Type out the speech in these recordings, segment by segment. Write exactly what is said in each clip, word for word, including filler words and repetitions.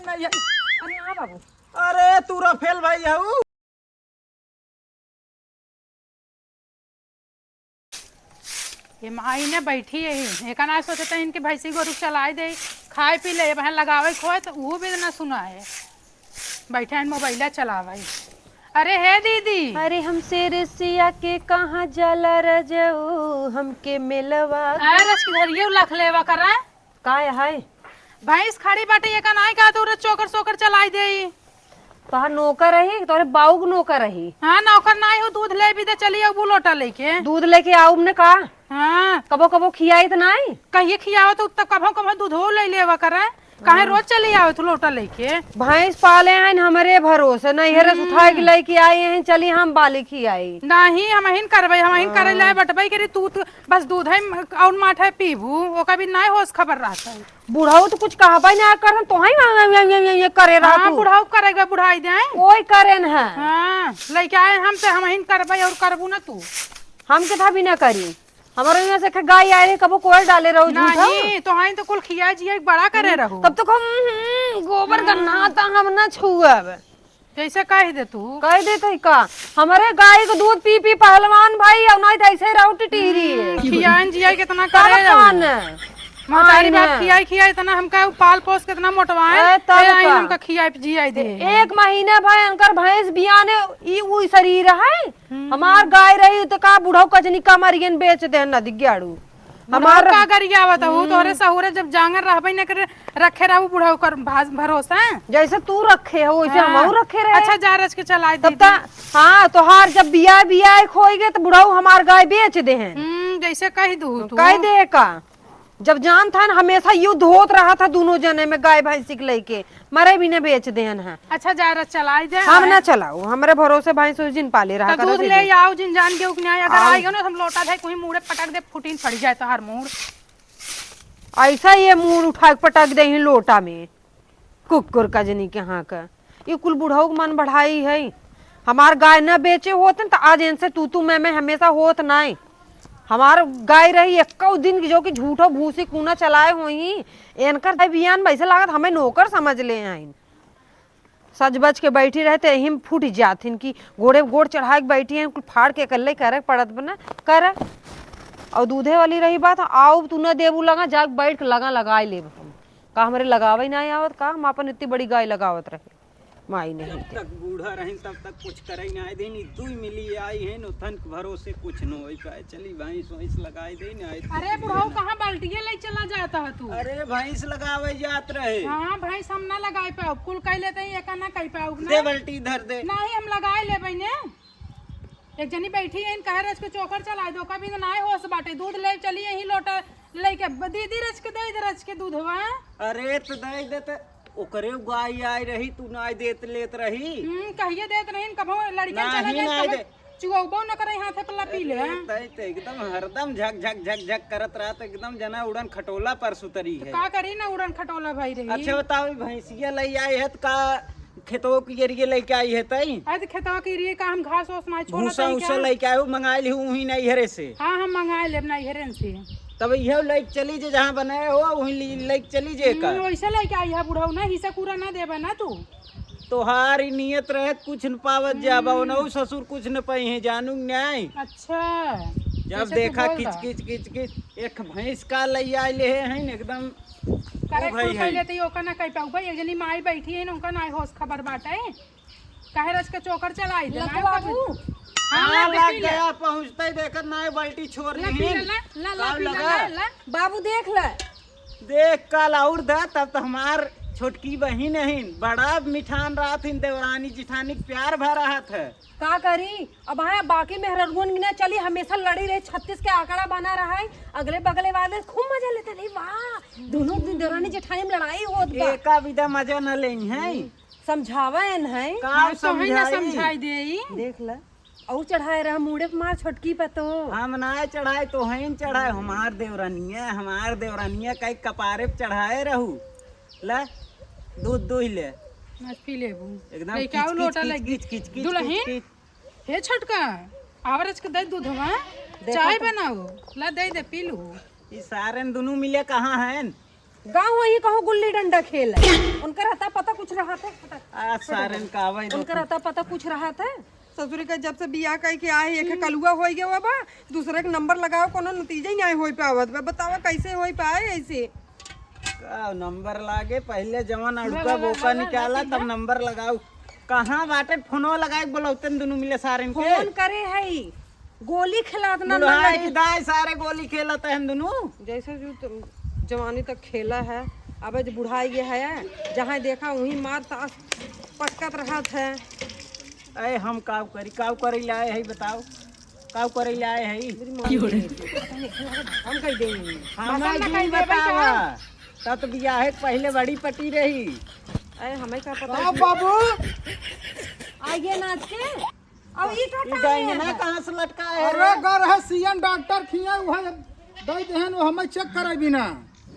अरे हाँ बाबू। अरे तू रफेल भाई हऊ? ये माई ने बैठी है, एका ना सोचत है इनके भैंसी गोरू चलाए दे, खाए पी ले, बहन लगावे खोए तो वो भी ना सुना है, बैठे हैं मोबाइल चलावे। अरे हे दीदी। अरे हमसे रे सिया के कहाँ जाला रजऊ, हमके मिलवा। अरे रस की धरिये लख लेवा करा। काय है? भैंस खड़ी बाटे, ये का नाई का तू चोकर चोकर चलाई देई। तोहार नौकर रही, तोहरे बाऊ के नौकर रही। हाँ, नौकर नाई हो, दूध ले भी दे, चली अब लोटा लेके। दूध लेके आऊ ने का? हाँ। कबो कबो खियाई त नाई? कहिए खियावत हो, त कभो कभो दूधो ले लेवा करे। काहे रोज चली आवत हो लोटा लेके? भैंस पाले हैं हमरे भरोसे, नैहरे से उठा के लेके आए हैं, चली हम बाली खियाई। नहीं, हम अहिन करबै, हम अहिन करे ले बटबै करी, तू, तू बस दूध है और माठा पीबू, ओका भी नाई होश खबर रहता है। बुढ़ऊ तो कुछ कहबे ना करन, तोहई ये, ये, ये, ये करे रह हाँ, तू। बुढ़ऊ करे के बुढ़ाई दे। ओई करेन है। हाँ, लइके आए हम से, हमहिन करबे और करबू ना तू। हम के था भी ना करी। हमरो यहाँ से एक गाय आए रहे, कबो कोयल डाले रहो झूठा। नहीं, तोहई तो कुल खिया जिया बड़ा करे रहो। तब तो हम, हम्म, गोबर गन्ना ता हम ना छुअब। जैसे कह दे तू। कह देत है का? हमरे गाय के दूध पी पी पहलवान भाई, और नहीं तो ऐसे रहो टिटिहरी। हम्म, खियान जिया कितना करे रहो। महतारी बाप खियाई खियाई इतना हमका उ पाल पोस कितना मोटवाए। ए, तब ए, आई का? हमका खियाई जियाई दे। एक महीना भाई अनकर भैंस बियाने ई उ शरीर है। हम्म। हमार गाय रही तो का बुढ़ऊ कजनी का मरियन बेच दे ना दिग्याड़ू। बुढ़ऊ हमार का गरियावत हो, हम्म। तोहरे सहुरे जब जांगर रहबे न करे, रखे रहू बुढ़ऊ कर भास-, भरोसा। जैसे तू रखे हो, वैसे हाँ। हमहू रखे रहे। अच्छा, जा रच के चलाई तब दीदी। ता, हाँ, तोहार जब बियाह, बियाह एक होई गए, तो बुढ़ऊ हमार गाय बेच दे हैं। हम्म, जैसे कह दू तू। कह दे का? जब जान था ना, हमेशा युद्ध होत रहा था दोनों जने में, गाय भैंसी के लेके, मरे भी न बेच देन है। अच्छा, जा रहा, चलाई दे हम है। ना चलाऊ, हमरे भरोसे भैंस उस जिन पाले रहा तो करो दूध से ले दे। आओ, जिन जान के उकने आए, अगर आओ। आई गयो ना, हम लोटा धे कोई मुड़े पटक दे, फुटिन फड़ जाए तो हर मुड़। ऐसा ये मुड़ उठा के पटक दे ही लोटा में। कुकुर कजनी के हाँ का। ये कुल बुढ़ऊ के मन बढ़ाई है। हमार गाय न बेचे होत न, त आज इनसे तू तू मैं मैं हमेशा होत नाई। हमार गाय रही एक्कौ दिन की, जो कि झूठो भूसी कूना चलाए होई। इनकर बियान वैसे लागत, हमें नौकर समझ ले आइन। सज बज के बैठी रहते, यही में फूट जात हिन कि गोड़े गोड़ चढ़ा के बैठी हैं, कुल फाड़ के अकेले करे के पड़त बना, कर। और दूधे वाली रही बात, आओ तू न देबू लगा, जाके बैठ के लगा लगाए लेब हम। का हमरे लगावे ना आवत का? हम अपन इतनी बड़ी गाय लगावत रहे, माई नहीं जब ते। तक बूढ़ा रहिन तब तक कुछ करे ना दिन, ई दुई मिली आई है, नोथन के भरोसे कुछ न होई पाए। चली भैंस वैंस लगाई दे ना। अरे बुढ़ऊ, कहाँ बाल्टिये ले चला जाता है तू? अरे भैंस लगावे जात रहे। हाँ, भैंस हम ना लगाई पाओ, कुल कह लेते हैं, एका ना कह पाओ दे ना। बाल्टी धर दे। नहीं, हम लगाए लेबे ने। एक जनी बैठी है, इन कहे रच के चोकर चला दो, कभी तो नाय होश बाटे, दूध ले चली यही लोटा लेके, ब-, दीदी रच के दे दे रच के दूधवा। अरे तो दे दे तो ओकरे गाय आई रही, तू नाय देत लेत रही। हम्म, कहिए देत नहीं, कभो लड़के चले नहीं, गए, नाय कभो दे। चुअबो न करे, हाथे पल्ला पी ले। अरे तै तो एकदम हरदम झक झक झक झक करत रहत, एकदम जना उड़न खटोला पर सुतरी तो है। का करी ना, उड़न खटोला भाई रही। अच्छा बताओ, ई भैंसिया ले आई है तो का खेतवा के एरिये लेके आई है तई? अरे तो खेतवा के एरिये का हम घास ओस ना छोला भूसा तई उसा क्या? लेके आयो, मंगाई ली उही नैहरे से। हाँ, हम मंगाए लेब नैहरे से। तब इहे लेके चली जे, जहाँ बनाए हो वही ले- लेके चली जे का। हम्म, वैसे लेके आई है बुढ़ऊ ना, हिस्सा पूरा ना देबे ना तू। तोहार ई नियत रहे कुछ न पावत जाबा, हम्म। ओनहु ससुर कुछ न पाई है, जानू न्याय। अच्छा। जब जैसे तू देखा बोल किच रहा। किच किच किच, एक भैंस का लई आए ले हैं एकदम। करे ओ भाई कुल है। पहले तो ये ओका ना कह पाऊ भाई, एक जनी माई बैठी है ना, उनका ना होश खबर बाटे। काहे रच के चोकर चलाई दे, लग ना बाबू। कभी। हाँ, हाँ, लग लग पी ले। गया, पहुँचते ही देखत ना बाल्टी छोड़ ला, पी ले, लीन। ला, ला, ला, का पी ले, लगा? ला, ला। बाबू देख ले। देख काल और दा, तब तो हमार छोटकी बहिन हइन, बड़ा मिठान रहत हिन, देवरानी जिठानी के प्यार भा रहत है। का करी, अब हाँ बाकी मेहररुअन गिना चली, हमेशा लड़ी रही, छत्तीस के आंकड़ा बना रहा है, अगले बगले वाले खूब मजा लेते रही, वाह, दोनों दिन देवरानी जेठानी में लड़ाई होत बा। एका विदा मजा न लेई है। समझावे न है। का हाँ, तो है ना समझाई? समझाई देई। देख ले, और चढ़ाए रहा मूड़े पे मार छोटकी पे तो। हम ना चढ़ाए, तो है न चढ़ाए, हमार देवरानिया, हमार देवरानिया कई कपारे पे चढ़ाए रहू। ले, दूध दुही ले। आज पी लेबू। एकदम लइका किच, किच, लोटा किच, लगी। किच, किच, किच, दुल्हन, किच, किच। हे छोटका, आवर आज के दे दूधवा, देखो चाय तो। बनाओ, ला दे दे, पी लू। ई सारन दुनू मिले कहाँ हैं? गाँव वही कहूँ गुल्ली डंडा खेल है। उनकर अता पता कुछ रहत है? आ, सारन का आवे दो। उनकर अता पता कुछ रहत है? ससुरी का जब से बियाह कइ के आए, एक कलुआ होइ गया बा, दूसरे के नंबर लगाओ, कोनो नतीजा ही नहीं होइ पावत बा। बतावा कैसे होइ पाए ऐसे? का नंबर लागे? पहिले जवन अड़ुका बोका निकाला, तब नंबर लगाओ। कहाँ बाटे? फोनो लगाए के बोलौते न दुनू मिले सारे के। फोन करे है, गोली खेलात ना, ना बुढ़ाई लड़की। दाई सारे गोली खेलत हैं दुनू। जैसे जो तुम जवानी तक खेला है, अब जो बुढ़ाई गया है, जहाँ देखा वहीं मार ताश पटकत रहत है। अरे हम काव करी, काव करे ले आए है बताओ, काव करे ले आए है? मेरी माँ की हो रही है। हम कह देंगे। हमें पसंद ना कहीं देवे बतावा। का? तब तो बियाहे के पहिले बड़ी पटी रही। अरे हमें का पता का है? बाबू? आइए नाच के। अब ई ई टोटा डायंगना है। कहाँ से लटका है अरे रे? गर है सीएन डॉक्टर खिया, वह दे देहन, वो हमें चेक करे बिना।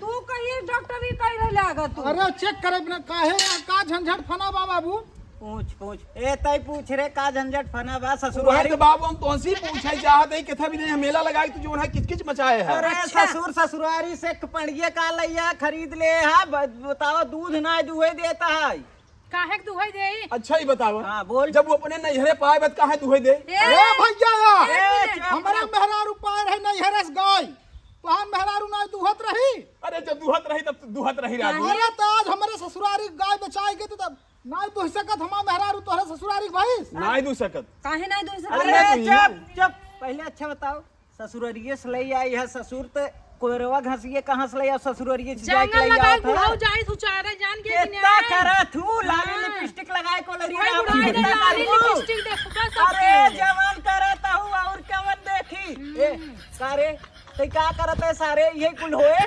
तू कहिए डॉक्टर ही कह रहे लागत तू। अरे चेक करे बिना काहे का झंझट फना बा बाबू? पूछ, पूछ। ए, तई पूछ रे, का झंझट फना बा वही ससुरारी? तो बाबू हम तोहसे ही पूछे चाहत है, किथा भी नहीं मेला लगाई तू जो है किचकिच मचाए है। अरे अच्छा। ससुर, ससुरारी से एक पड़िया का लैया खरीद ले है, ब-, बताओ दूध ना दुहे देता है। काहे के दुहे देई? अच्छा ही बतावा। हाँ, बोल। जब वो अपने नैहरे पाए बत काहे दुहे दे? ए! ए भैया यार, ए, चुप। हमरा मेहरारू पाए रहे नैहरे से गाय, तोहार मेहरारू ना दुहत रही? अरे जब दुहत रही तब तो दुहत रही राजू। अरे तो आज हमारे ससुरारी गाय बेचाए के तो तब नाई दुह सकत हमार मेहरारू तोहरे ससुरारी के भैंस? नाई दुह सकत। काहे नाई दुह सकत? अरे अरे दुहिया। चुप, चुप। पहिले अच्छा बताओ, ससुररिये से लई आई है ससुर त कोयरवा घसिये कहाँ से लई आओ? ससुररिये से जाके जंगल लई लगाए आवत है। बुढ़ऊ जाई तू चारे जान के कितना दिने। करा थू लाली हाँ। लिपस्टिक लगाए को लड़ी भाई ना बुढ़ऊ तू इधर कितना लाली करू? लिपस्टिक देखबा अरे सबके। जवान करत हूँ और कवन देखी? ए, हम्म। का रे? तै का करत है सारे? यही कुल होए?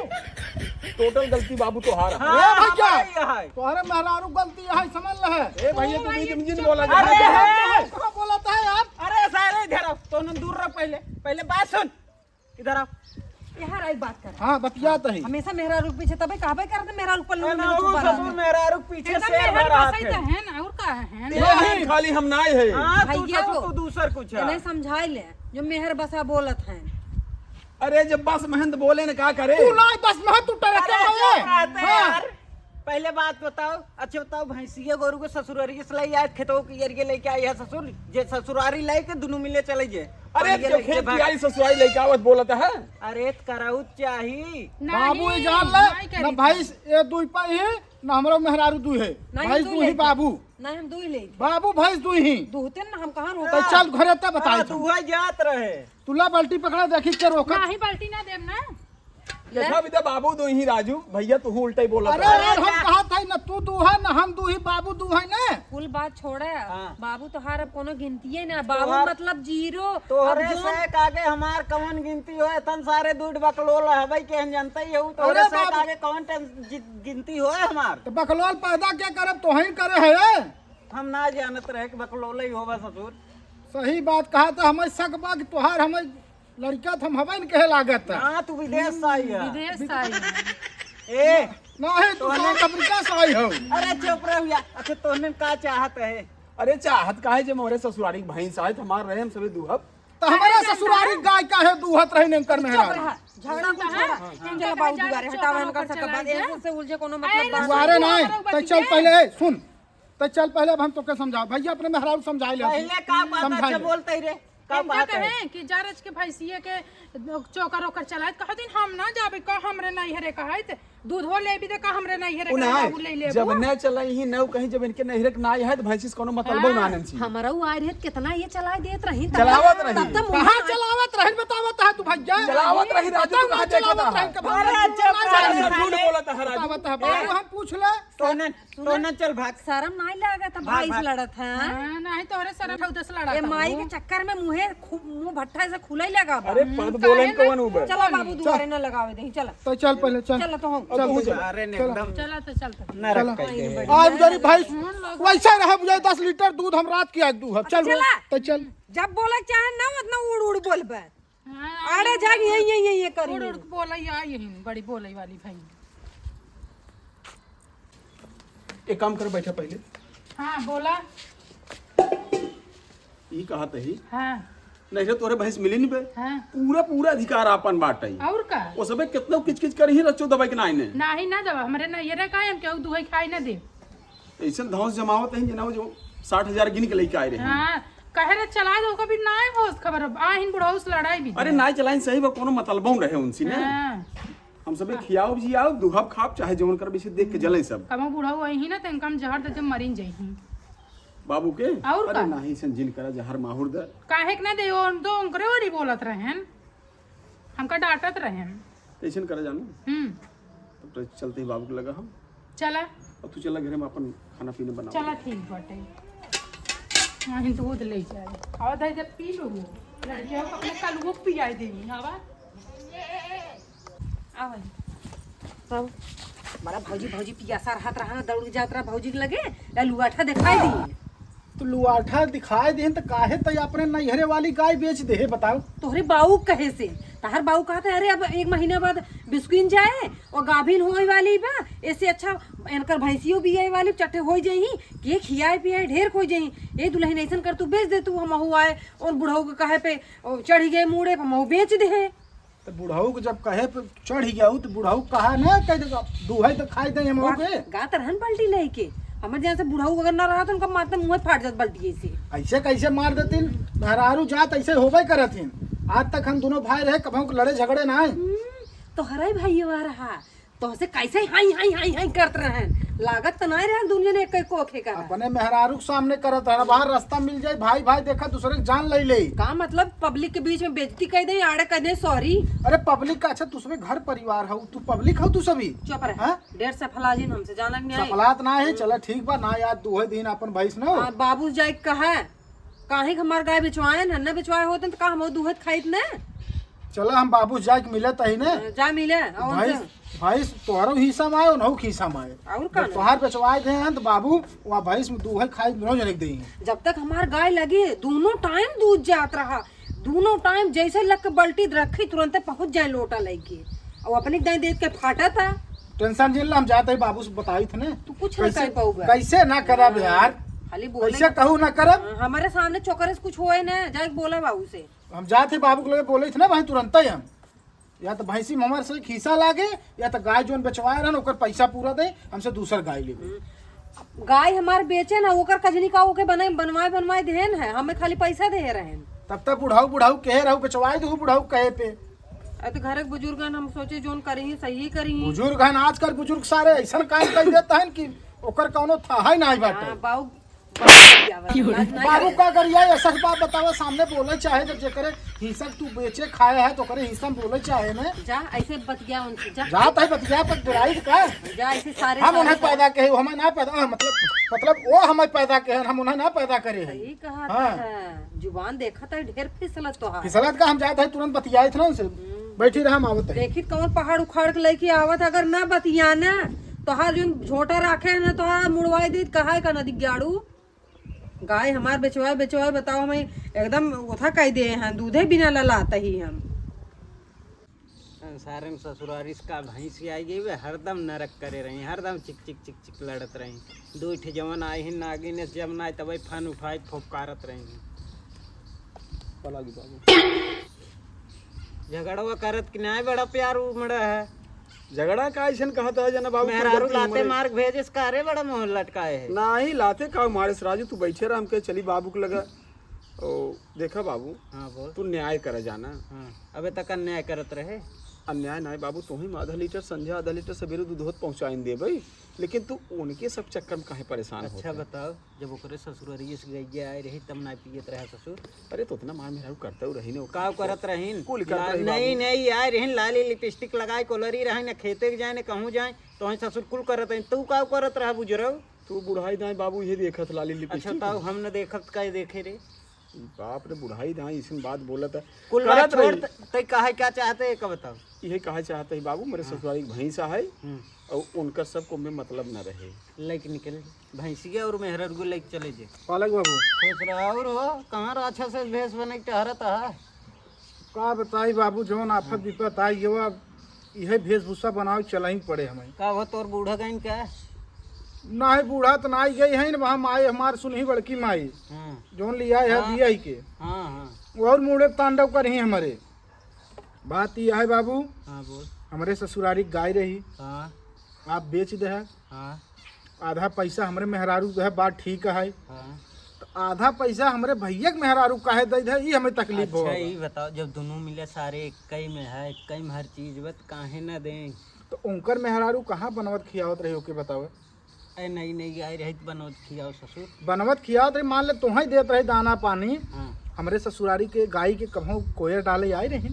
टोटल गलती बाबू तोहार है। हाँ, ए भैया, हमारी है। तोहरे मेहरारू गलती है, समझ ले। ए भैया, तू तू बीच में जिन बोला अरे जा। है। कहाँ बोलत है यार? अरे सारे इधर आओ, तोहन दूर रहो पहिले, पहिले बात सुन, इधर आओ। यहाँ रही बात कर। हाँ, बतियात है। हमेशा मेहरारू के पीछे तबे कहबे करत, मेहरारू पर ए, लोग ना, नहीं वो छुपा ससुर रहा। मेहरारू के पीछे एकदम शेर मेहरारू भरा बसाई है। तो है ना, और का है ना? नहीं, खाली हम नाई है। हाँ, तू भैया ससुर, हो। तू दूसर कुछ है। इन्हें समझाई ले, जो मेहर बसा बोलत है। अरे, जब बस महंत बोले न का करे? तू नाई बस महंत, तू टरके अरे, आए। चुप रहते हाँ। यार। पहिले बात बताओ, अच्छा बताओ, भैंसिया गोरू के ससुरारी से लई आए, खेतों की एरिया लेके आई है ससुर, जे ससुरारी लेके दुनू मिले चले जे। अरे, पानी जो लेके खेत भाग। की आई ससुरारी लेके आवत बोलत है। अरे, त कराउत चाही। बाबू, ये नहीं, जान ले, नहीं ना करी। भैंस ये दुई पाई है, ना हमरो मेहरारू दुई है। नहीं, भैंस दुई दुई है लेके। बाबू। नहीं, हम दुई लेके। बाबू, भैंस दुई ही। दुहते ना, हम कहाँ रोकते? तो चल घरे ते बताई हाँ, तू। दुहा जात रहे। तू ला बाल्टी पकड़ा, देखी के रोकत। नाही, बाल्टी ना देम ना। देखा भी तो बाबू दुई ही राजू, भैया तू उल्टा ही बोला अरे था। यार, हम कहा था ना तू दुहा ना हम दुही, बाबू दुहा ना। कुल बात छोड़े, हाँ। बाबू तोहार अब कोनो गिनती है ना, बाबू तोहार मतलब जीरो। तोहरे अब जो से कागे हमार कवन गिनती होए, तन सारे दूध बकलोल हवे के हम जानते ही हो, तोहरे अरे से बाबू। कागे कवन टें-, जि-, गिनती होए हमार। तो बकलोल पैदा क्या करब, तोहई करे है। हम ना जानत रहे कि बकलोल ही होबा ससुर। सही बात कहा, तो हमें शक बा कि तोहार हमें लड़का त हम हबे न कहे लागत है। हाँ, तू विदेश से आई है। विदेश से आई है। ए, नहीं, तू तोहने साउथ अफ्रीका से आई हो। अरे चुप रह भैया। अच्छा, तोहने का चाहत है? अरे चाहत का है, जब हमारे ससुरारी की भैंस आए तो हमार रहे, हम सभी दुहब। तो हमारे अरे ससुरारी चुप गाय का है, दुहत रही नहीं कर चुप मेहरा। रहा, झगड़ा को छोड़ा। हाँ। चलो बाबू, दुआरे हटावा इनका सब बात, ऐसे से उलझे कोनो मतलब अरे बात। दुआरे ना, तो चल पहले, ए, सुन, तो चल पहले अब हम तोके समझाओ, भैया अपने मेहरारू समझाई ले। पहले का बात समझाई अच्छा ले। बोलते ही रे। का इनका बात है? कहे कि जा रच के भैंसिए के चोकर ओकर चलाइत, कह दिन हम ना जाबे, का हमरे नैहरे कहत, दूधो लेबी दे का हमरे नैहरे उ के ना, बाबू ले लेबू। जब न चलाई ही न कहीं, जब इनके नैहरे के ना है तो भैंसिस कोनो मतलब हाँ। ना आनन सी। हमरा उ आए रहे कितना ये चलाए देत रही, तब चलावत तक, रही। तब तक मुँह कहाँ ना चलावत रही, बतावत है तू भैया। चलावत रही राजू, तब तू ना कहाँ देखत चलावत है? रही, कब अरे हम चुप चलावत रहे। रही? झूठ बोलत है राजू। बतावत है, ए, बाबू हम पूछ ले। सोनन, सोनन, चल भाग। शर्म नाहीं लागत है, भाग, भाई से भाग। लड़त है। हाँ, नाहीं तोहरे शर्म है, उधर से लड़त ए, है माई वो। के चक्कर में मुँहे खु-, मुँह भट्ठा से खुले लगा बा। अरे, हम्म, पद बोले काहे कौन ना? उबे? चला बाबू, चल। दुआरे न लगावे दे, चला। तो चल पहले, चल। चला तो हम। चल अब तू चल। चल। अरे, चल। एकदम चला तो, चल तो। नरक चला। कह के है। आज गरीब भाई, हम्म, लोग वैसे रहे बुझाए दस लीटर दूध हम रात की आज दूहब। चल, चला। तो चल। जब बोले चाहे ना, उतना उड़ उड़ बोलबे। हाँ, आड़े जाके यही, यही, यही, यही करी। उड़ उड़ के बोलई, आ यही बड़ी बोलई वाली भई। एक काम कर, बैठा पहले। हाँ, बोला। ई कहत ही हाँ। नैहरे तोहरे भैंस मिली नहीं बे। हाँ। पूरा, पूरा अधिकार आपन बाटे। और का? वो सबे कितनो किचकिच करही, रच्चो दबाई के नाई ने। नाही ना दबा, हमरे नैहरे का है, हम केहू दुहई खाई ना दे। ऐसन धौंस जमावत हैं, जना वो जो साठ हजार गिन के लेके आए रहे। हाँ, कहे रहे चलाए दो, कभी नाई होस खबर, आहिन बुढ़ऊ से लड़ाई भी अरे दे। नाई चलाइन सही बा, कोनो मतलबो रहे उनसे ने। हाँ। हम सबे खियाओ जियाओ, दुहब खाब, चाहे जवन करब, इसे देख के जले सब। कमो बुढ़ऊ अइही ना, त इनका हम जहर दे दे, मरिन जइही। बाबू के? और अरे का? नाही, ऐसन जिन करा, जहर माहुर दे। काहे के ना दे, ओ, तो उनकरे ओरी बोलत रहेन, हमका डांटत रहेन। त ऐसन करा जानू। हम्म। तब तो चलते ही बाबू के लगा हम। चला। अब तू चला घरे में अपन खाना पीना बना। चला, ठीक बाटे। वहीं दूध ले जाए। और दाई जब पी लो, लड़कियों को अपने कलुओ को पियाई देनी, हवा। आवा। तब हमारा भौजी, भौजी पियासा रहत रहा ना, दौड़ के जात रहा भौजी के लगे, या लुआठा दिखाई दी। तो लुआठा दिखाई देन त काहे त अपने नैहरे वाली गाय बेच दे है, बताओ। तोहरे बाऊ कहे से, तहर बाऊ कहते, "अरे अब एक महीना बाद बिस्कुइन जाए और गाभिन होए वाली बा, ऐसे अच्छा इनकर भैंसियों भी आए वाली, चट्टे होई जाई, के खियाए पियाए ढेर होई जाई। ए दुल्हन ऐसन कर तू बेच दे तू, हम आए और बुढ़ऊ के कहे पे ओ, चढ़ी गए मूड़े पे, महू बेच दे है।" तो बुढ़ऊ के जब कहे पे चढ़ गया, तो बुढ़ऊ कहा ना, कह दे, "दूहे तो खाई दे हम वाह, के।" गात रहन बाल्टी लेके। हमर जान से बुढ़ऊ अगर ना रहा, तो उनका मारते मुंह फाट जात बाल्टी से। ऐसे कैसे मार देतीन? मेहरारू जात ऐसे होबे करत हिन। आज तक हम दोनों भाई रहे, कभू लड़े झगड़े ना है। हम्म, तो हराई भाई ये रहा। तोहसे कैसे हाई, हाई, हाई, हाई करत रहन? लागत त नाय रहन दुनिया ने एक कोखे का। अपने मेहरारू के सामने करत रहन, बाहर रास्ता मिल जाए, भाई, भाई देखा, दूसरे के जान ले ले। का मतलब, पब्लिक के बीच में बेइज्जती कर दे, आड़े कर दे, सॉरी। अरे पब्लिक का, अच्छा, तू सबे घर परिवार हऊ, तू पब्लिक हऊ, तू सभी। चुप रह। हाँ? डेढ़ सफला जिन हमसे जानक नहीं आई। सफलात ना है, हम्म। चला ठीक बा, ना याद दुहे दिन अपन भैंस न हो। हाँ, बाबू जाए कहा, काहे के हमार गाय बेचवाए न, न बेचवाए होते त का हम दुहत खाइत न? चला हम बाबू जाए के मिले तही ने। जा मिले, और भैंस, उनसे। भैंस तोहरो हिस्सा में आए, उनहु के हिस्सा में आए। और का जब ना? तोहार बेचवाए दे हैं तो बाबू, वहाँ भैंस में दूहे खाए दोनों जने के देई। जब तक हमार गाय लगी, दोनों टाइम दूध जात रहा, दोनों टाइम जैसे लग के बल्टी रखी, तुरंते पहुँच जाए लोटा लेके। और अपने दाई देख के फाटा था। टेंशन जिन ला, हम जाते ही बाबू से बताई थे ने। तू कुछ नहीं कैसे, कर पाऊगा। कैसे ना करब हाँ, यार? खाली बोले कैसे के कहू ना करब? हाँ, हमारे सामने चोकरे से कुछ होए ना, जाके बोला बाबू से। हम जाते बाबू के लगे बोले थे ना भाई, तुरंत ही हम, या तो भैंसी में हमारे से खीसा लागे, या तो गाय जोन बेचवाए रहन, ओकर पैसा पूरा दे, हमसे दूसर गाय लेबे। हम्म। गाय हमार बेचे ना, ओकर कजनी का ओके बनाए, बनवाए, बनवाए देन है, हमें खाली पैसा दे रहन। तब तक बुढ़ाऊ, बुढ़ाऊ कहे रहू, बेचवाए दू बुढ़ाऊ कहे पे। अरे तो घर के बुजुर्गन हम सोचे जोन करी, सही करी। बुजुर्गन, आजकल बुजुर्ग सारे ऐसन काम कर देता है कि ओकर कौनो थाह ही नहीं बाटे। हाँ, बाऊ बाबू का गरिया, ऐसा बात बतावा, सामने बोले चाहे, जब जेकरे हिस्सा तू बेचे खाए है, तो ओकरे हिस्सा में बोले चाहे ने। जा, ऐसे बतिया उनसे, जा। जात है बतिया, पर बुराई का? जा, ऐसे सारे हम उन्हें पैदा कहे, हमें ना पैदा, हाँ, मतलब, मतलब, वो हमें पैदा कहे, हम उन्हें ना पैदा करे हैं। सही कहा हाँ। है। जुबान देखा था, ढेर फिसलत तो है। फिसलत का हम जात है, तुरंत बतियाए थे ना उनसे। हम्म। बैठी रहा, हम आवत है। देखी कौन पहाड़ उखाड़ के लेके आवत, अगर ना बतिया ना, तोहार जोन झोटा राखे है ना, तोहार मुड़वाई देत, कहा है का नदी ग्याड़ू? गाय हमार बेचवाए, बेचवाए, बताओ, हमें एकदम उठा कह दे हैं, दूधे बिना ललात ही हम। संसार में ससुरारिस का भैंस आई गई बे, हरदम नरक करे रही, हरदम चिक चिक चिक चिक लड़त रही। दो ठे जवन आई ही नागिन से, जब ना आए तब फन उठाए फोपकारत रही। पलागी बाबू। झगड़वा करत कि नाय, बड़ा प्यार उमड़ा है। झगड़ा का ऐसन कहत है जना बाबू, मेहरारू कुल गलती लाते हमारे। मार भेजे से का रे बड़ा मुँह लटकाए है। नाही लाते का मारे से राजू, तू बैठे रह, हमके चली बाबू के लगा। ओ, देखा बाबू, हाँ, बोल। तू न्याय करे जाना। हाँ, अबे तक अन्याय करत रहे। अन्याय नाही बाबू, तू ही आधा लीटर संझा, आधा लीटर सवेरे दूध होत पहुँचाइन दे भाई, लेकिन तू उनके सब चक्कर में काहे परेशान होत अच्छा है? बताओ, जब ओकरे ससुररिये से गइया आए रही, तब ना पियत रहा ससुर। अरे, तो उतना मार मेहरारू करते रही ने, का करत रहीन? कुल करत ला-, रही नहीं, बाबू। नहीं, आए रहीन, लाली लिपस्टिक लगाए, कोलरी रहे, न खेते के जाए, न कहूँ जाए, तो वहीं ससुर कुल करत रहीन। तू का करत रहा बुजुर्ग? तू बुढ़ाई दाई बाबू, ये देखत लाली अच्छा, लिपस्टिक। बताओ, हम न देखत, का देखे रे? बाप रे, बुढ़ाई दाई इसन बात बोलत है। कुल करत बात छोड़, रही। त-, तै काहे क्या चाहते है, का बताओ? ये कहा चाहते है बाबू, मेरे हाँ। ससुरारी की भैंसा है हम्म। और उनका सबको में मतलब न रहे। लेके निकल भैंसिया और मेहरर को लेके चले जे। पालक बाबू। खुश रहा और हो, कहाँ राक्षस भेष बने के टहरत है? का बताई बाबू, जौन आफत हाँ। विपत आई, ये वा, इहे भेषभूषा बनावे चलही पड़े हमें। का हो, तोर बूढ़ा गइन का? नाही, बूढ़ा त नाही गई है न, हम आए, हमार सुनही बड़की माई, हाँ। जौन लिया है हाँ। बियाही के। हाँ, हाँ। और मूड़े तांडव करही हमरे। बात यह है बाबू, हाँ, बोल। हमरे ससुरारी गाय रही, हाँ। आप बेच दे है। हाँ। आधा पैसा हमरे मेहरारू के है, बात ठीक है। हाँ। तो आधा पैसा हमरे भैया के मेहरारू काहे दे दे, ई हमें तकलीफ अच्छा, होगा। ई बताओ, जब दोनों मिले सारे एक ही में है, एक ही में हर चीज बा, तो काहे ना दें? तो उनकर मेहरारू कहाँ बनवत खियावत रही, ओके बताओ। ए, नई नई आई रही तो बनवत खियाओ ससुर। बनवत खियावत रही, मान ले तोहई देत रही दाना पानी। हाँ। हमरे ससुरारी के गाय के कभौ कोयर डाले आई रही।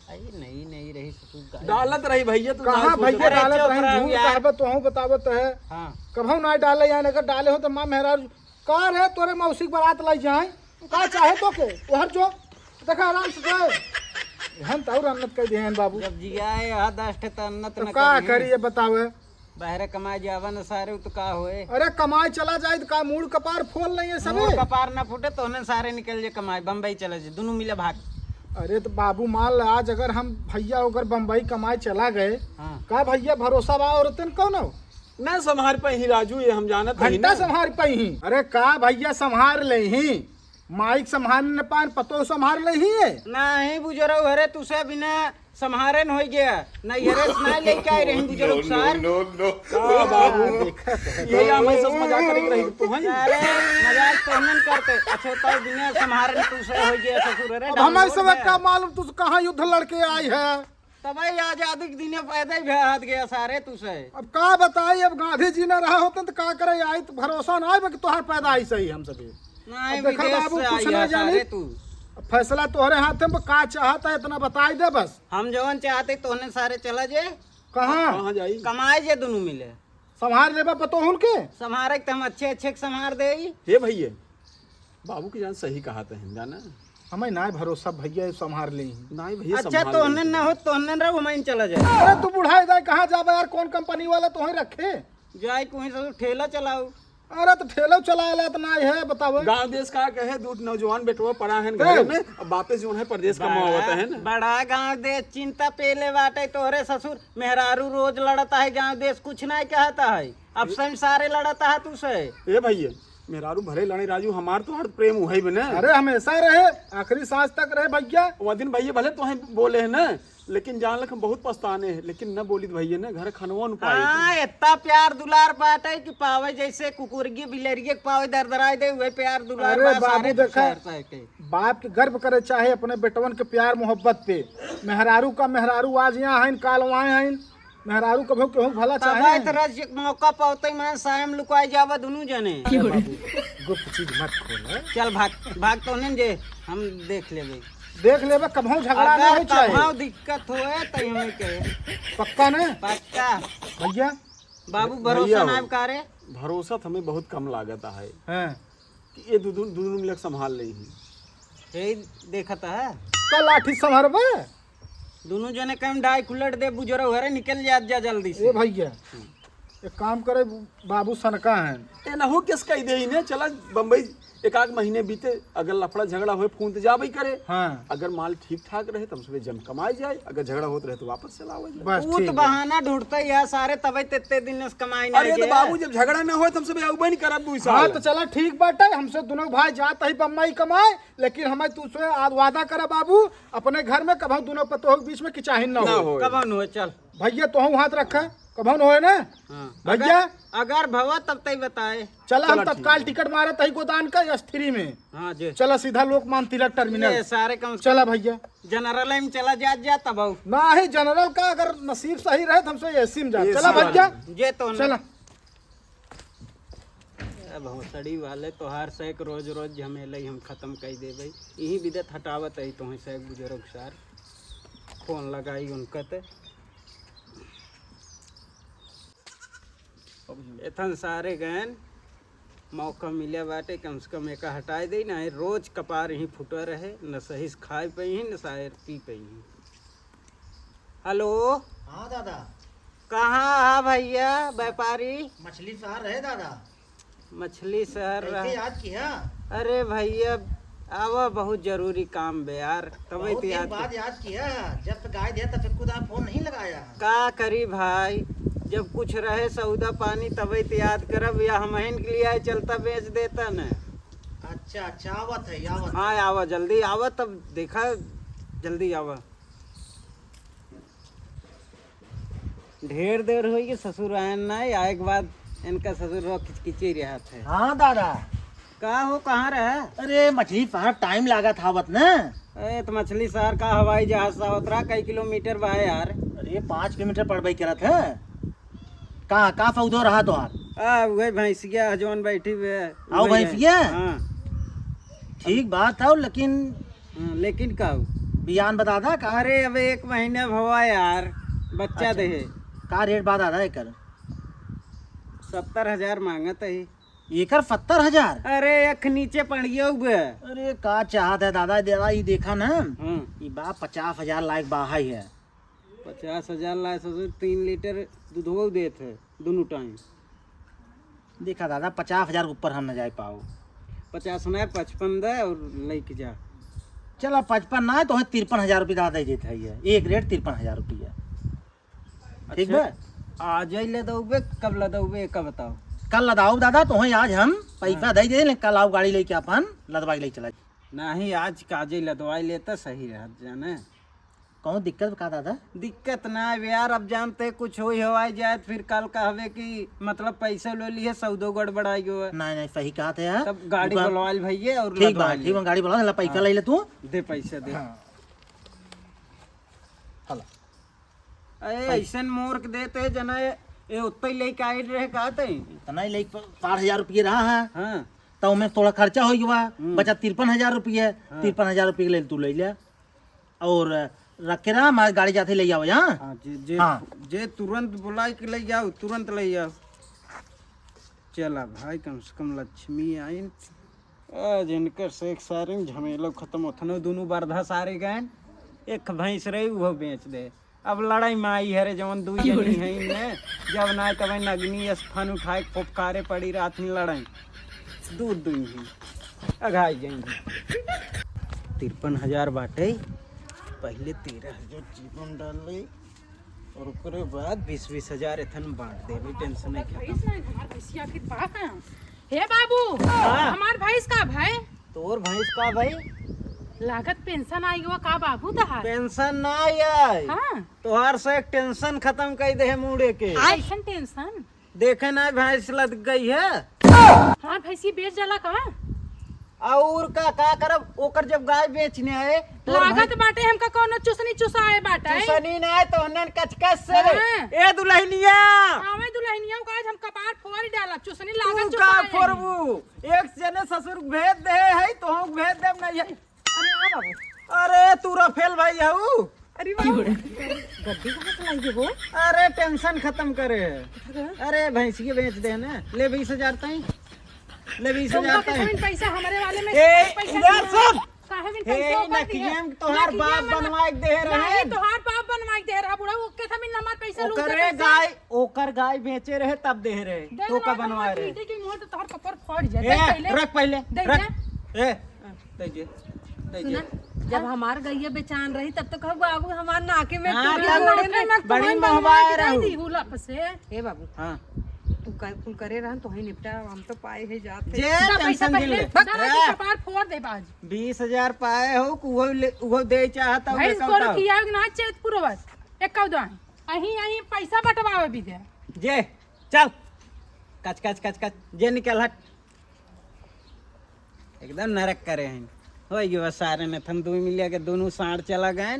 अरे नई नई रही ससुर गाय। डालत रही भैया, तू कहाँ ना सोच भैया रहा। डालत अरे चुप रही, रहो झूठ यार। कहबे तोहू बतावत है। हाँ। कभौ ना डाले आई, अगर डाले हो तो माँ मेहरारू का रे तोरे मौसी के बारात लाई जाए, का चाहे तो के? उहर जो, देखा आराम से जाए। हम तो और अन्नत कर दिए हैं बाबू। जब जिया है यहाँ दस ठे तो अन्नत तो न का करिए। करिए बतावे? बाहरे कमाए जावा न सारे, उ तो का होए? अरे कमाए चला जाए तो का मूड़ कपार फोल नहीं है सबे? मूड़ कपार ना फूटे तो उन्हें सारे निकल जे कमाए, बम्बई चले जे, दुनू मिले भाग। अरे तो बाबू मान ला, आज अगर हम भैया अगर बम्बई कमाए चला गए, हाँ। का भैया भरोसा बा औरतन कौन हो? ना संभार पाई राजू, ये हम जानत हई घंटा ना। संभार पाई। अरे का भैया संभार ले ही, माइक संभार न पान, पतो संभार ले ही है। नहीं बुजुर्ग, अरे तुसे बिना संभारे न होई गया, नहीं अरे से नहीं लेके आए रही बुजुर्ग सार। का बाबू? देखा है। ये या मैं सच मजाक करे रही तू हैं? अरे मजाक तो हम करते। अच्छा तो बिना संभारे न तुसे होई गया ससुर रे, अब हमारे डाउनलोड सब गया। का मालूम तू कहाँ युद्ध लड़के आई है? तबे आजादी के दिने पैदा ही हाथ गया सारे तू से। अब का बताई, अब गांधी जी ना रहा होते तो का करे, आई तो भरोसा ना आए कि तोहार पैदा आई सही हम सके। नहीं, अब देखा विदेश बाबू, से कुछ आई ना है जानी। सारे तू। अब फैसला तोहरे हाथ में, का चाहता है इतना बताई दे बस। हम जवन चाहते तोहने सारे चला जे। कहाँ? कहाँ जाई? कमाए जे दुनू मिले। संभार लेबा पतोहुन के? संभारे के तो हम अच्छे अच्छे के संभार देई। हे भैया, बाबू के जान सही कहा तहन, जाना? हमें नाय भरोसा भैया, ये संभार ले ही। नाय भैया, अच्छा, संभार तोहने ले। ना हो, तोहने रहो, हमें चला जाए। अरे, तू बुढ़ाई जाए, कहाँ जाबे यार? कौन कंपनी वाला तोहे रखे? जाए कोई से ठेला चलाओ। अरे, तो ठेला चलाए ला तो नाय है, बताओ। गाँव देश का कहे, दू नौजवान बेटवा पड़ा है घर में, अब वापस जो है परदेश कमावत है ना। बड़ा गाँव देश चिंता पेले बाटे तोहरे ससुर, मेहरारू रोज लड़ता है, गाँव देश कुछ नहीं कहता है। अब संसारे लड़ता है तू से। ए भैया, मेहरारू भले लड़े राजू, हमार तो हर प्रेम उहई बने। अरे हमेशा रहे, आखिरी सांस तक रहे भैया। वो दिन भैया भले तोहे बोले है ना, लेकिन जान लख हम बहुत पछताने हैं, लेकिन न बोलित भैया ने घर खनवा न पाई। हाँ, इतना प्यार दुलार बाटे कि पावे जैसे कुकुरगी बिलरिये के पावे दरदराए दे, वही प्यार दुलार अरे बा बाबू सारे देखा, शहर से के। बाप के गर्व करे चाहे अपने बेटवन के प्यार मोहब्बत पे। मेहरारू का मेहरारू आज यहाँ हैं, काल वहाँ हैं, मेहरारू कभो केहू भला चाहे तबाय नहीं। तरह से मौका पावते मैं सायम लुकाई जावा दुनू जने। अरे बाबू, गुप्त चीज मत खोल, हैं? चल भाग, भाग तो नहीं जे, हम देख लेबे। देख लेबे, कभो झगड़ा ना अगर हो चाहे। कभो दिक्कत होए तो हमें कहे। पक्का ना? पक्का। भैया? बाबू भरोसा भैया ना हो। का रे? भरोसा तो हमें बहुत कम लागत है। हाँ। कि ये दू, दू, दुनू मिलक संभाल ले ही। यही देखत है। का लाठी संभारबे? दुनू जने कम डाई कुलट दे बुजुर्ग, घरे निकल जा, जा जल्दी से। ए भैया, एक काम करे, बाबू सनका हैं। ए ना हो, किस कह दे इन्हें, चला बम्बई एक आध महीने बीते, अगर लफड़ा झगड़ा होए, फोन तो जाबे करे। हाँ। अगर माल ठीक ठाक रहे, तो हम सबे जम कमाए जाए, अगर झगड़ा होत रहे, तो वापस चला आवे जाए। बस वो तो ठीक बा। बहाना ढूंढता ही है सारे, तबे ते इतने दिन से कमाई नहीं अरे तो गया। बाबू, जब झगड़ा ना होए, तो हम सबे आउबे नहीं करब दुई हाँ, साल। तो चला ठीक बाटे, हमसे दोनों भाई जात ही बम्बई कमाए, लेकिन हमें तुझसे आज वादा करा बाबू, अपने घर में कभो दोनों पतोह के बीच में किचाहिन ना ना हो। होए। कभो न होए, चल। भैया, तोहू हाथ रखा, कभो न होए ना। हाँ। भैया। अगर, अगर भवा तब तई बताए। चला, हम चला, ठीक तत्काल है। टिकट मारत ही गोदान का एस थ्री में। हाँ जी। चला सीधा लोकमान तिलक टर्मिनल। ये सारे कम से चला भैया। जनरल में चला जा, जा तब आऊ। ना ही जनरल का अगर नसीब सही रहे तो हमसे एसी में जा। एसी चला वाला। भैया। जे तो ना। चला। ए भोसड़ी वाले, तोहार से एक रोज रोज झमेले हम खत्म कर देबे। यही बिदत हटावत है तोहे से एक बुजुर्ग सार। फोन लगाई उनका ते। एथन सारे गयन मौका मिले बाटे, कम से कम एका हटाए दे ना, रोज कपार ही फुटा रहे, न सही से खाए पई ही, न सायर पी पई ही। हेलो। हाँ दादा। कहाँ हा भैया व्यापारी? मछली शहर रहे दादा। मछली शहर कैसे रहा। याद किया? अरे भैया, आवा, बहुत जरूरी काम बे यार, तबे बहुत तो दिन याद बाद कर- याद किया। जब से गाय दिया तब से खुद आप फोन नहीं लगाया। का करी भाई, जब कुछ रहे सौदा पानी तबे तो याद करब, या हमहिन के लिए आए चलता बेच देता न। अच्छा, अच्छा, आवत है, आवत है। हाँ, आवा, जल्दी आवा, तब देखा, जल्दी आवा। ढेर देर होई कि ससुर आयन ना, आए के बाद इनका ससुर रो किचकिची रहत है। हाँ दादा। का हो, कहाँ रहे? अरे, मछली शहर टाइम लागत आवत ना। अरे, तो मछली शहर का हवाई जहाज से आवत रहा, कई किलोमीटर बा है यार? अरे, पाँच किलोमीटर पड़बई करत है। का, का सौदो रहा तोहार? आ, उहे भैंसिया है जौन बैठी हुए है, आओ उहे है। भैंसिया? हाँ। ठीक बात है, लेकिन हाँ, लेकिन का हो? बियान बता दा का? अरे, अब एक महीने भवा यार, बच्चा अच्छा। देहे। का रेट बता दा एकर? सत्तर हजार मांगत है। एकर सत्तर हजार? अरे, एक नीचे पड़ियो हुए। अरे, का चाहत है दादा, दादा, ई देखा ना, हाँ। ई बा पचास हजार लायक बा है। पचास हजार लाए ससुर, तीन लीटर दूधवो देत है दोनों टाइम। देखा दादा, पचास हजार के ऊपर हम न जाए पाओ। पचास ना, पचपन दे और लेके जा। चला, पचपन ना है तो है, तिरपन हजार रुपया दादा दे देत है, ये एक रेट तिरपन हजार रुपया। ठीक अच्छा, बा? आज ही ले दउबे, कब ले दउबे, कब बताओ? कल लदाओ दादा, तो है आज हम पैसा हाँ। दे दे, लेकिन कल आओ गाड़ी लेके अपन लदवा के ले चला। नहीं, आज काजे लदवाई लेता सही रहत जाने। कौनो दिक्कत का दादा? दिक्कत ना है यार, अब जानते कुछ होई हवाई जाए तो फिर कल कहबे कि मतलब पैसे ले लिए, सौदो गड़बड़ाई गयो है। नहीं, नहीं, सही कहा था यार। तब गाड़ी दुकान बुलवा ले भैया और ठीक बा, लदवा ठीक लिए। बा, गाड़ी बुला, ला पैसा हाँ। ले ले तू। दे पैसे दे। हाँ। हला। अरे पैसा। ऐसन मोर के देते जना ये, ये उत्ते ही लेके आए रहे कहते हैं। इतना ही लेके साठ हजार रुपये रहा है। हाँ। तो मैं थोड़ा खर्चा हो गया, हम्म। बचा तिरपन हजार रुपये, हाँ। तिरपन हजार रुपये ले तू ले ले। और रख के रहा, हमारे गाड़ी जाते ले जाओ यहाँ। हाँ, जे, जे, हाँ। जे तुरंत बुलाई के ले जाओ, तुरंत ले जाओ। चला भाई, कम से कम लक्ष्मी आइन। आज इनकर से एक सारे में झमेलो खत्म होत न, दोनों बरधा सारे गए। एक भैंस रही, वो बेच दे। अब लड़ाई में आई है रे, जवन दुई जनी है इनमें, जब ना तब नगनी अस फन उठाए के फुफकारे पड़ी रात में लड़ाई। दूध दुई ही अघाई जाएंगे। तिरपन हजार बाटे, पहले तेरह हजार जीवन डाल ले और ओकरे बाद बीस बीस हजार एथन बांट देबे, टेंशन नहीं हमार खत्म। भैंस ना, हमार भैंसिया के बा कहाँ? हे बाबू, हाँ। हमार भैंस का भाई? तोर भैंस का भाई? लागत पेंशन आई हुआ का बाबू तहार? पेंशन ना आई। हाँ। तोहार से एक टेंशन खत्म कर दे है मूड़े के। कैसन टेंशन? देखे ना भैंस लद गई है। हाँ, भैंसी बेच जाला का? और का, का करब? ओकर जब गाय बेचने आए, तोर लागत भैंस बाटे हमका कौनो चुसनी चुसाए बाटे। चुसनी ना है तो हनन कचकच से। हाँ। ए दुल्हनिया। आवे दुल्हनिया का आज हम कपार फोड़ डालब, चुसनी लागत तू का चुसाए। फोड़बू? एक जने ससुर भेज दे है, तो हम भेज देब नहीं है। अरे हाँ बाबू। अरे तू रफेल भाई हऊ? अरे बाबू। गड्डी कहाँ से लाई हो? अरे टेंशन खत्म करे। अरे भैंसिया बेच दे ना, ले बीस हजार ताई, ले बीस हजार तुमका ताई। कितना पैसा हमारे वाले में ए, पैसा इधर दिया? सुन। काहे में ए, पैसा ओकर दिया? नकिया में तोहार नकिया बाप में बनवाए के दे रहे। नहीं, तोहार बाप बनवाए के दे रहा बुढ़ऊ, ओके था मिल हमार पैसा लूट ओकरे पैसा। गाय, ओकर गाय बेचे रहे तब दे रहे, दे तो का रहा बनवाए हमार रहे। पीटे की मुंह तो तोहार कपर फट जाए। ए, दे पहले। रख पहले, दे रख। दे। ए, हाँ। दे दे, दे सुना, दे। जब हमार गैया बेचान रही, तब तो कहू, "बाबू, हमार नाके में हाँ, टूटी तब गोड़े में बड़ी तुमन मोहबाए बनवा के रहू। दी हुलप से।" हे बाबू, हाँ। तू कर, कुल करे रहन, तोही निपटा, हम तो पाए है जात है। जे दा पैसा टेंशन पहले, दिले। दा ना, तू हाँ। कपार फोड़ दे बाज। बीस हजार पाए हो, उहो ले, उहो दे चाहता हूँ, भैंस देखा को बताओ। रुकिया ना चेत पुरवत, एक कौ दो। अहीं, अहीं पैसा बंटवावे भी दे। जे, चल। कच, कच, कच, कच। जे निकल हट। एकदम नरक करे हैं। हो गयो बस सारे ने थन दुई मिलिया के दोनों साँड़ चला गए।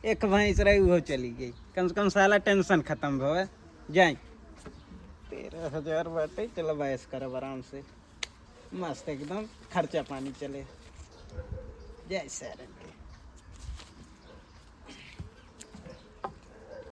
एक भैंस रही, वो चली गई। कम से कम साला टेंशन खत्म भवे। जाए। तेरह हजार बाटे, चलो बहस करब आराम से। मस्त एकदम खर्चा पानी चले। जय सारे के।